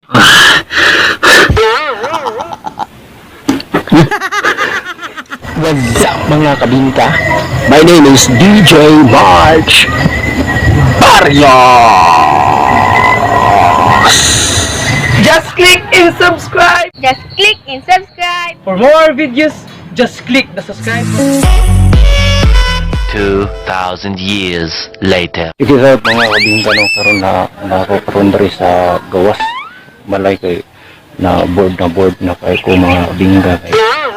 What's up, mga kabingka? My name is DJ March Barrios! Just click and subscribe. Just click and subscribe. For more videos, just click the subscribe button. 2,000 years later. Sige sa mga kabingka, no, karon na na ako karon diri sa gawas. Balay kay na board na board na kay ko, mga kabingka, kay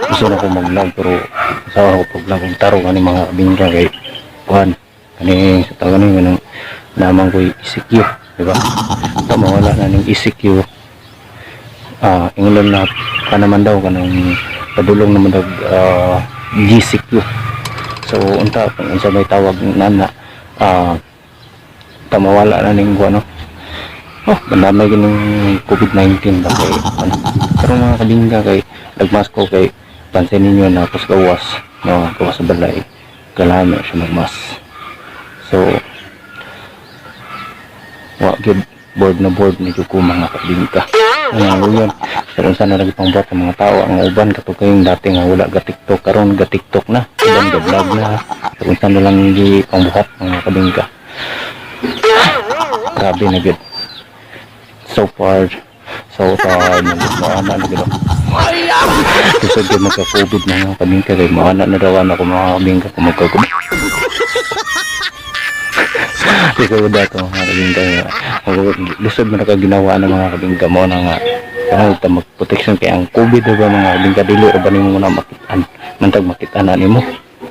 gusto na ko mag-vlog pero sa ako pag-vlog og tarong ani, mga kabingka, kay kuan kani sa taon ni kanang naman ko'y ECQ, di ba? Tama, wala na ning ECQ. Ingon na ka naman daw kanang padulong naman daw GCQ. So unta kung unsa may tawag nana, tamawala na ning kuan, no? Oh, bandamay gining COVID-19 ba kay ano. Pero mga kabingka, kay nagmask ko kay pansin ninyo na ako sa gawas, no, gawas sa balay. Kailangan na siya magmask. So wa gyud, bored na bored ni jud ko, mga kabingka. Ang luyon sa kung saan na lagi pangbuhat ng mga tao. Ang uban kato kayong dati nga wala ga TikTok, karon ga TikTok na, uban ga vlog na, sa kung saan na lang gi pangbuhat, mga kabingka. Grabe na gyud. So far so tired na gyud, maana na gyud. Lisod gyud magka COVID, mga kabingka, kay maana na daw ako, mga kabingka, kung magka COVID. Ikaw dato, mga kabingka, nga. Lisod man ka ginawa ng mga kabingka mo na nga kanang ta mag-protection kay ang COVID ba, mga kabingka, dili ra ba nimo na makitaan mantag makitaan na nimo,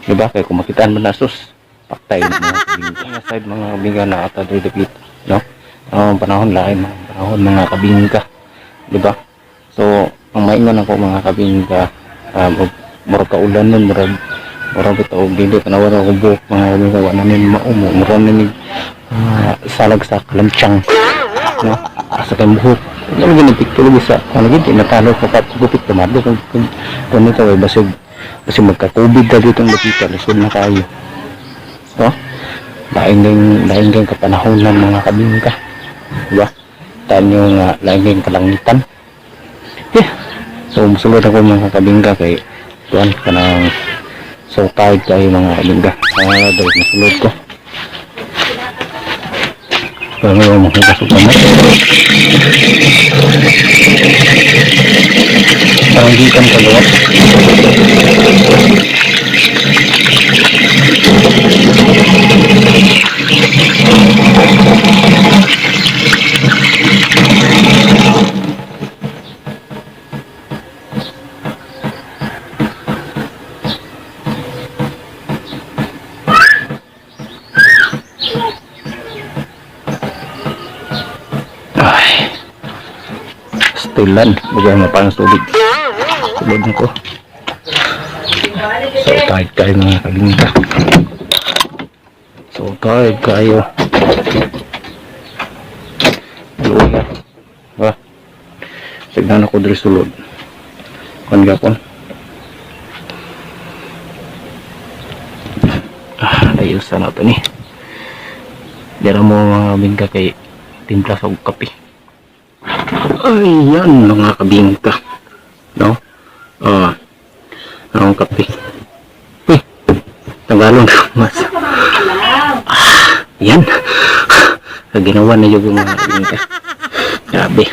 di ba? Kay kung makitaan man na, sus, paktay na, mga kabingka. Nga side, mga kabingka, na ata diri dapit, no? Ang panahon lain mga panahon, mga kabingka, di ba? So ang maingon ako, mga kabingka, murag kaulan nun, murag murag bitaw dili tanawan ako buhok, mga kabingka, wa na nin maumo, murag na ni salag sa kalantsang, no, asa kay buhok. Ano gani picture lagi sa ano gid natalo ko pa gupit tumado kung ito ay basig basig magka COVID na dito ang lupita, lisod na kayo. No, lain din kapanahon ng mga kabingka, diba? Tanyo nga lain din kalangitan. Yeah. So musulod ako, mga kabingka, kay tuan kanang so tired kayo, mga kabingka. Dahil musulod ko. Pero ngayon mahugas og kamay. Parang gikan sa gawas. Ay. Stilan. Bigay mo parang tubig. Sulod ko. So tired kayo, mga kabingka. So tired kayo. Luya. Ba? Signan ako diri sulod. Kon gapon. Ayusan na to ni. Dira mo, mga kabingka, kay timpla sa og kape. Ayan, mga kabingka. No? Ang kape. Uy, Tagalog mas. Yan. Ginawa na yung mga kabingka. Grabe.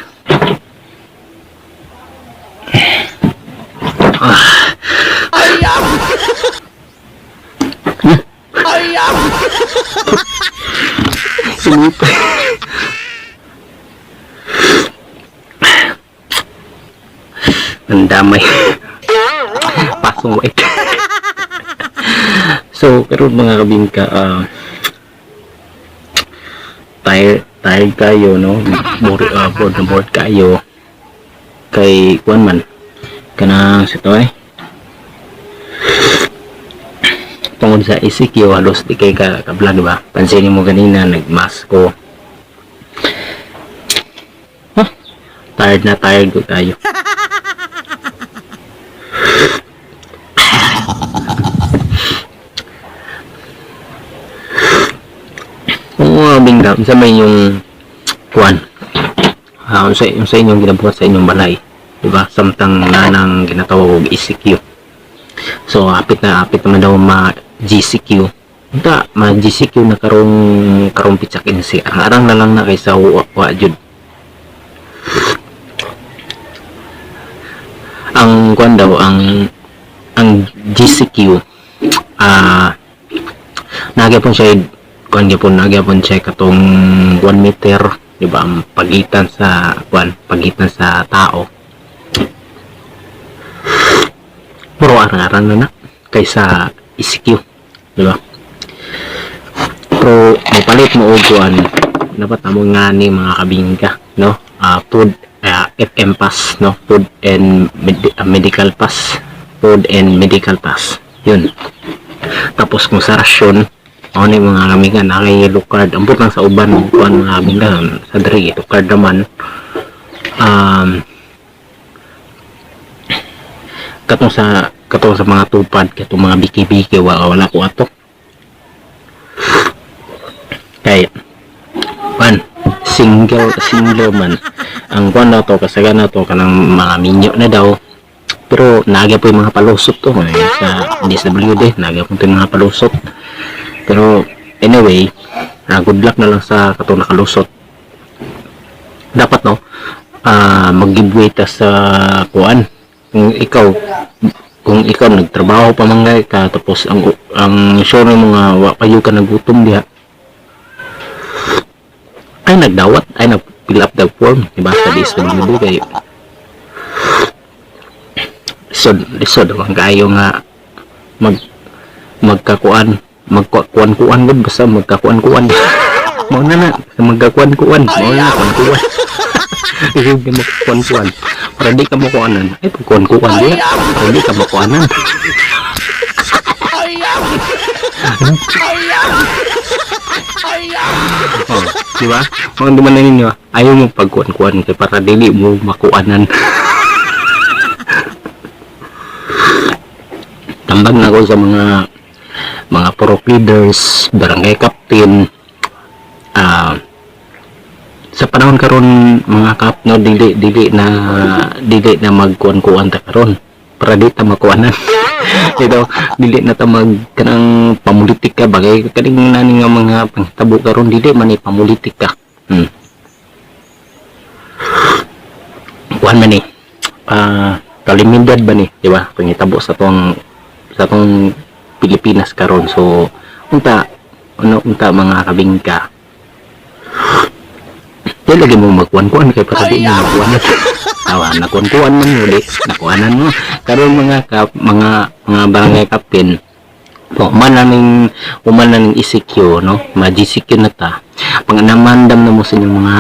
Sumipay. Ang damay. Pasong white. So, pero mga kabingka, tired, tired kayo, no? Bored, bored na bored kayo. Kay, kuan man, kanang sa to eh. Tungod sa ECQ, halos di kay ka, ka-vlog ba? Pansinin mo ganina, nag-mask ko. Huh? Tired na tired ko tayo. Kung mga bingga, sa may yung kuan, Unsa unsa inyong ginabuhat sa inyong balay, di ba? Samtang nanang ginatawag og ECQ. So hapit na hapit naman daw ma GCQ. Unta ma GCQ na karong karong pitsa 15. Arang-arang na lang na kaysa wa, wa jud. Ang kuan daw ang GCQ, nagyapon siya kuan gyapon, nagyapon siya katong 1 meter, di ba, ang pagitan sa kuan, pagitan sa tao. Puro arang-arang na na kaysa ECQ, di ba? Pero mopalit mo og kuan, dapat amo nga ni mga kabingka, no? Food FM pass, no? Food and medical pass, food and medical pass yun. Tapos kung sa rasyon ako ni mga kabingka na kay yellow card, ambot lang sa uban kuan mga kabingka. Sa diri yellow card naman. Katong sa mga tupad, katong mga biki-biki, wala, wala ko ato kay kuan, single single man ang kuan na to, kasagan na to kanang mga minyo na daw. Pero naga po yung mga palusot to eh, sa DSWD naga po yung mga palusot. Pero anyway, good luck na lang sa katong nakalusot. Dapat, no, mag-giveaway ta sa kuan. Kung ikaw nagtrabaho pa man gay ka, tapos ang sure ng mga wa kayo ka nagutom diha, ay nagdawat, ay nag fill up the form, di ba, sa DSWD, kay lisod lisod ang kayo nga magkakuan, magkuan-kuan gud, basta magkakuan-kuan mao na na, basta magkakuan-kuan mao na, kuan-kuan. Isip ka magkuan-kuan para di ka makuanan, ay pagkuan-kuan diya para di ka makuanan. Oh, di ba? Mga duman na ninyo, ayaw mo pagkuan-kuan kay para dili mo makuanan. Tambag na ako sa mga purok leaders, barangay captain, sa panahon karon mga kap, no, dili na magkuan-kuan ta karon para di ta makuanan dito. Dili na ta mag kanang pamulitika bagay kaning nani nga mga panghitabo karon, dili man ni pamulitika. Kuan man ni, kalimidad ba ni, di ba, panghitabo sa tong Pilipinas karon. So unta ano, unta mga kabingka, di lagi mo magkuan-kuan kay para di mo makuanan. Tawa, nakuan-kuan man mo, di nakuanan mo karon mga kap, mga barangay captain po, man na ning ECQ, no, ma GCQ na ta, panganamandam na mo sa inyong mga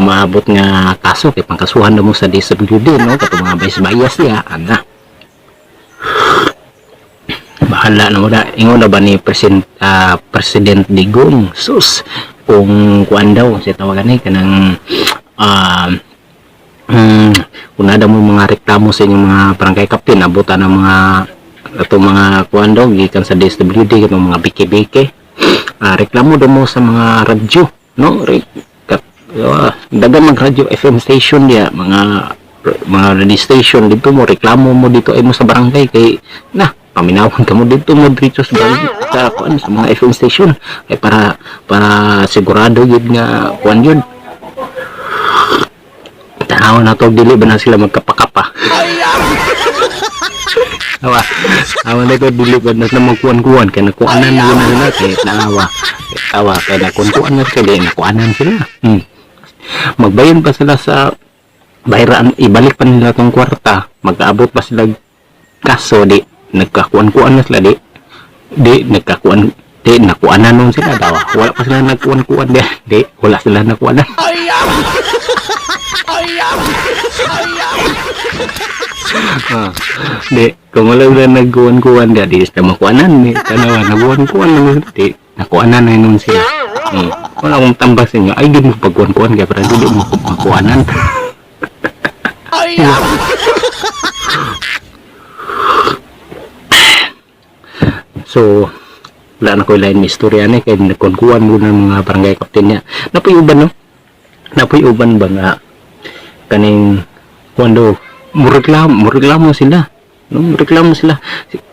maabot nga kaso kay pangkasuhan na mo sa DSWD, no, katong mga bayas-bayas niya ana, bahala na mo na. Ingon na ba ni President Digong, sus, kung kuan daw siya tawagan eh kanang kung nada mo mga reklamo sa inyong mga barangay captain, abutan ng mga atong mga kuan daw gikan sa DSWD, katong mga biki-biki, reklamo daw mo sa mga radyo, no? Dagan mag radyo FM station diya, mga radio station dito, mo reklamo mo dito ay mo sa barangay kay na paminawan ka mo dito mo dito sa barangay, sa kuan, sa mga FM station, kay para sigurado yun nga kuan yun. Tanaw na to, dili ba na sila magkapakapa. Awa, awa na ko, dili ba na sila magkuan-kuan kay nakuanan na yun na sila kay tanawa. Awa kay nakuan-kuan na sila, kay nakuanan sila. Magbayon pa sila sa bayraan, ibalik pa nila tong kwarta, mag-aabot pa sila kaso, di nagkakuan-kuan na sila, di di nagkakuan, di nakuanan nun sila daw. Wala pa sila nagkuan-kuan, di di wala sila nakuanan. Di kung wala sila nagkuan-kuan, di di sila makuanan. Di tanawa, nagkuan-kuan na sila, di nakuanan na nun sila. Wala akong tambak sa inyo, ay di mo pagkuan-kuan kaya para di mo makuanan. So wala na ko lain ni istorya ni kay nagkuan-kuan mo ng mga barangay captain niya. Napoy uban, no? Napoy uban ba nga Kaning kuan daw, mureklamo, mureklamo sila, no? Mureklamo sila,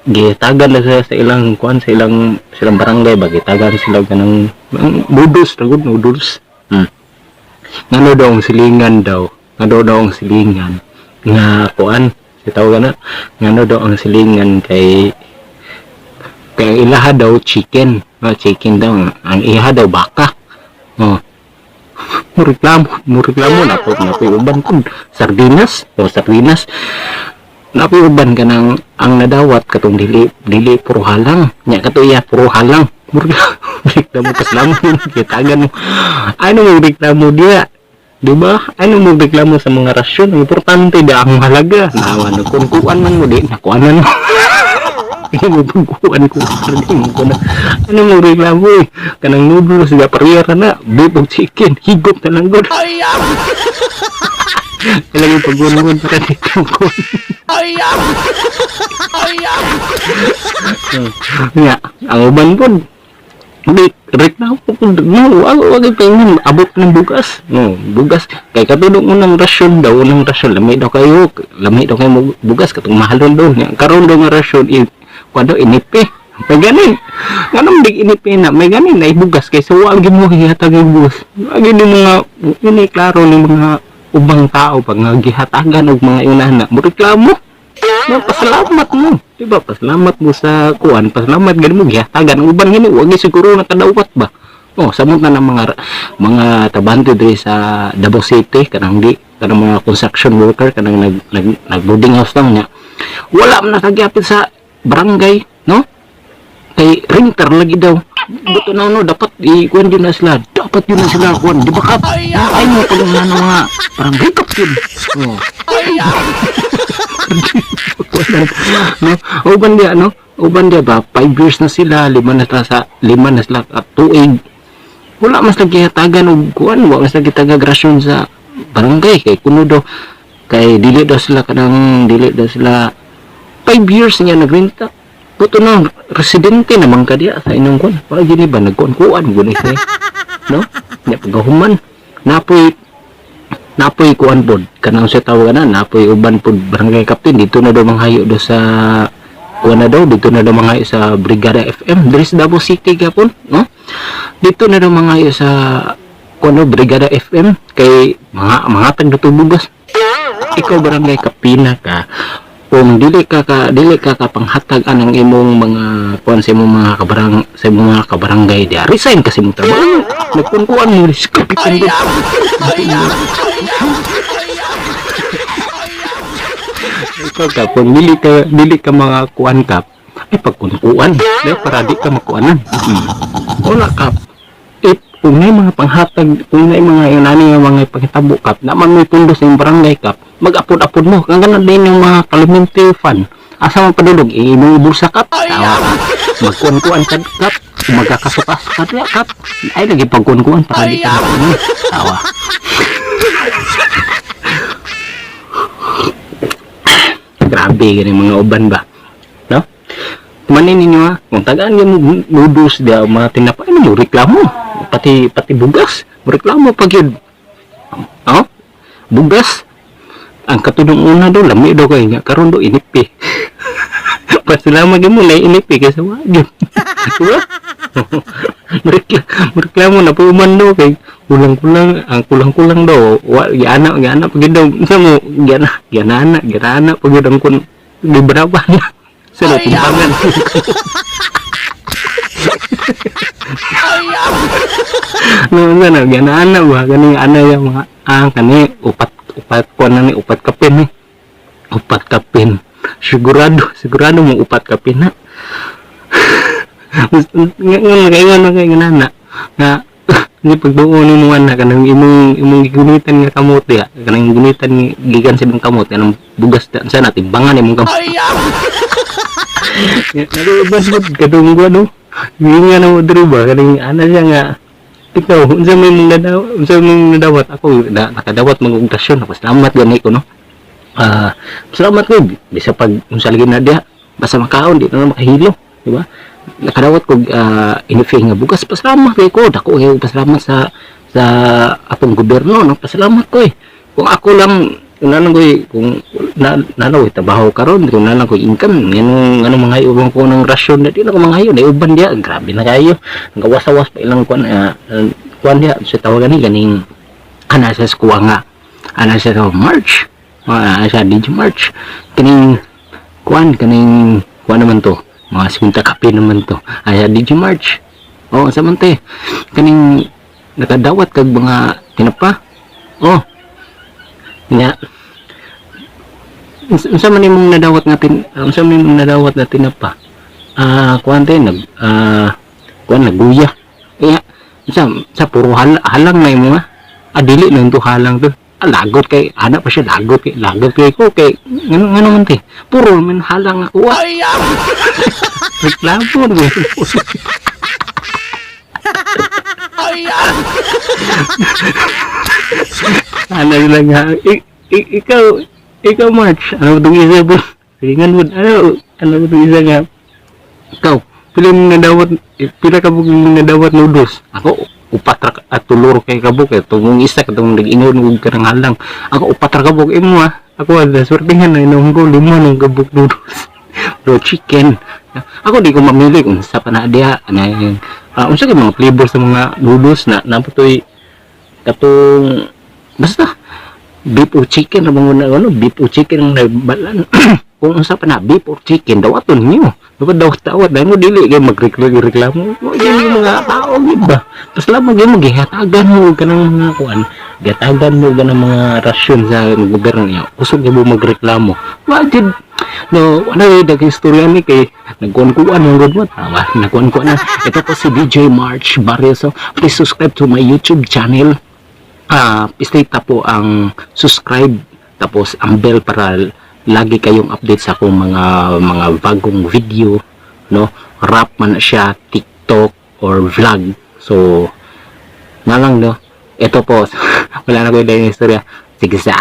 gitagan na sila sa ilang kuan, sa ilang silang barangay ba, gitagan sila kanang noodles ra gud, noodles. Ngano daw ang silingan daw, ngano daw ang silingan nga kuan si tawag na, ngano daw ang silingan kay kay ang ilaha daw chicken, no? Chicken daw, ang iha daw baka, oh. Mureklamo, mureklamo na po na uban kun sardinas o sardinas na uban kanang ang nadawat katong dili dili puro halang nya, kato iya puro halang. Mureklamo, pasalamat gitagan mo. Ano mo reklamo diya, di ba? Ano mo reklamo sa mga rasyon? Ang importante da, ang halaga nawa na kung kuan man mo, di nakuan man mo. Hindi mo pagkuan ko di mo ko na. Ano mo reklamo eh, kanang noodles ga pareha ra na, beef ug chicken, higop na lang gud. Kailangan yung pagkuan para dito ko. Nga, ang uban po, di, reklamo po, no, wag, wag ipingin, abot ng bugas, no, bugas, kay katulog mo ng rasyon daw, ng rasyon, lami daw kayo bugas, katong mahalon daw, nya, karon daw nga rasyon, i, kuwan daw, inipi, may ganin, nganong di inipi na, may ganin, na ibugas, kay so, wag mo hihatag yung bugas, wag ni mga, ini klaro ni mga ubang tao, pag nga gihatagan og mga inana, mo reklamo, no, pasalamat mo. Di ba? Pasalamat mo sa kuan, pasalamat gani mo gihatagan. Ang uban gani wag siguro nakadawat ba. Oh, samot na ng mga mga trabahante diri sa Davao City, kanang di kanang mga construction worker, kanang nag nag, nag boarding house lang niya. Wala man nakagyapit sa barangay, no? Kay renter lagi daw. Buto na, no, dapat i-kuan yun na sila. Dapat yun na sila kuan. Di ba kap? Ay mo pag nga mga barangay kap yun. Oh. No, uban dia, no, uban dia ba, 5 years na sila, lima na sila at tuig, wala mas nagihatagan og kuan, wala mas nagitagag rasyon sa barangay kay kuno daw kay dili daw sila kanang dili daw sila 5 years niya nagrenta. Puto na, residente naman ka diya sa inyong kuan, wala gini ba nagkuan-kuan guni siya, no? Nya pagahuman, napoy napoy kuan pod, kanang sa tawag na, napoy uban pod barangay captain dito na daw manghayo do sa kuan na daw, dito na daw manghayo sa Brigada FM diri sa Davao City gapon, no? Dito na daw manghayo sa kuan no, Brigada FM, kay mga mga tag bugas. Ikaw barangay kapina ka, kung dili ka ka panghatag anang imong mga kuan sa imong mga kabarang sa imong mga kabarangay diya, resign kasi imong trabaho. Nagkunkuan mo kapitan do. Ikaw ka, kung dili ka mga kuan ka, ay pagkunkuan di para di ka makuanan. Wala ka. If kung may mga panghatag, kung may mga inani nga mga panghitabo kap na man may pundo sa imong barangay kap, mag-apod-apod mo kang ganun din yung mga Clemente Fund, asa man padulog imong bulsa kap. Tawa ka, magkuan-kuan ka kap, magkakasukas ka diya kap, ay lagi pagkuan-kuan para di ka makuan. Tawa. Grabe gani mga uban ba, no? Manin ninyo ha, kung tagaan niyo mo noodles diya, mga tinapa, ano mo reklamo, pati pati bugas mo reklamo pag yun. Oh, bugas ang katulong una daw lami daw kay nga, karon daw inipi. Pasalamat gyud mo na inipi kaysa wa gyud, diba? Reklamo na po man daw kay kulang-kulang, ang kulang-kulang daw, wa giana giana pag daw sa mo giana giana giana pag ang kun di berapa na sa timbangan, no? Na giana ana ba kani ana yang mga ah kani upat upat kuan na ni, upat kapin ni, upat kapin, sigurado sigurado mo upat kapin na nga nga nga nga nga na nga hindi pagduon ni mo anak kanang imong imong gigunitan nga kamot diha, kanang gunitan nga gikan sa imong kamot, kanang bugas da sana timbangan imong kamot. Nagubas gud kadung ko no, nga na mo diri ba, kaning ana siya nga ikaw, unsa may mong nadaw, unsa may mong nadawat? Ako na, nakadawat mga og rasyon ako, salamat gani ko, no? Ah, salamat ko bisa pag unsa lagi na diha, basta makaon, di na makahilo, di ba? Nakadawat ko inifi nga bugas, pasalamat kay ko, dako kay pasalamat sa atong gobyerno, no? Pasalamat ko eh. Kung ako lang, kung nalang ko'y, kung na, nalang ko'y trabaho karon, kung nalang ko'y income, ngano ngano mga uban ko ng rasyon na di na ko mga na uban diya, grabe na kayo. Ang gawas-awas pa ilang kuan kuan diya sa tawagan ni ganing ana sa skuwa nga. Ana sa March. Ana sa DJ March. Kaning kuan, kaning kuan naman to. Mga 50 kape naman to. Ana sa DJ March. Oh, sa man te. Kaning nakadawat kag mga tinapa. Oh. Nga unsa man imong nadawat nga tin unsa man imong nadawat nga tinapa? Ah, kuan te nag kuan naguya. Iya, unsa sa puro halang na imo nga. Ah, dili na to halang to. Ah, lagot kay ana pa siya, lagot kay ko kay ngano ngano man te. Puro man halang ako. Ah. Reklamo na. Ano lang nga, ikaw, ikaw March, ano itong isa po? Sige nga mo, ano, ano itong isa nga? Ikaw, pila mong nadawat, eh, pila ka mong nadawat noodles? Ako, upat ra at tulor kay kabuk eh. Tungong isa katong nag-ingon og karang halang. Ako upat ra kabuk imo ah. Ako ada swertihan na inom ko lima ng kabuk noodles. Pero chicken. Ako di ko mamili kung sa pa na diha ana unsa kay mga flavor sa mga noodles na naputoy katong basta beef o chicken ra mga ano, beef o chicken ang nagbalan. Kung unsa pa na beef or chicken, dawaton niyo dapat dawat dawat dahil mo dili kay magreklamo reklamo mo yung mga tao, di ba? Tapos lamang gyud mo gihatagan mo kanang mga kuan, gihatagan mo kanang mga rasyon sa gobyerno niyo, kusog gyud mo magreklamo. Wa jud no ano yung dag istorya ni kay nagkuan-kuan ang good mo tama, nagkuan-kuan na. Ito po si DJ March Barrios. So please subscribe to my YouTube channel. Ah, stay po ang subscribe tapos ang bell para lagi kayong update sa akong mga bagong video, no? Rap man na siya, TikTok or vlog. So na lang, no? Ito po, wala na ko yung istorya. Sige sa.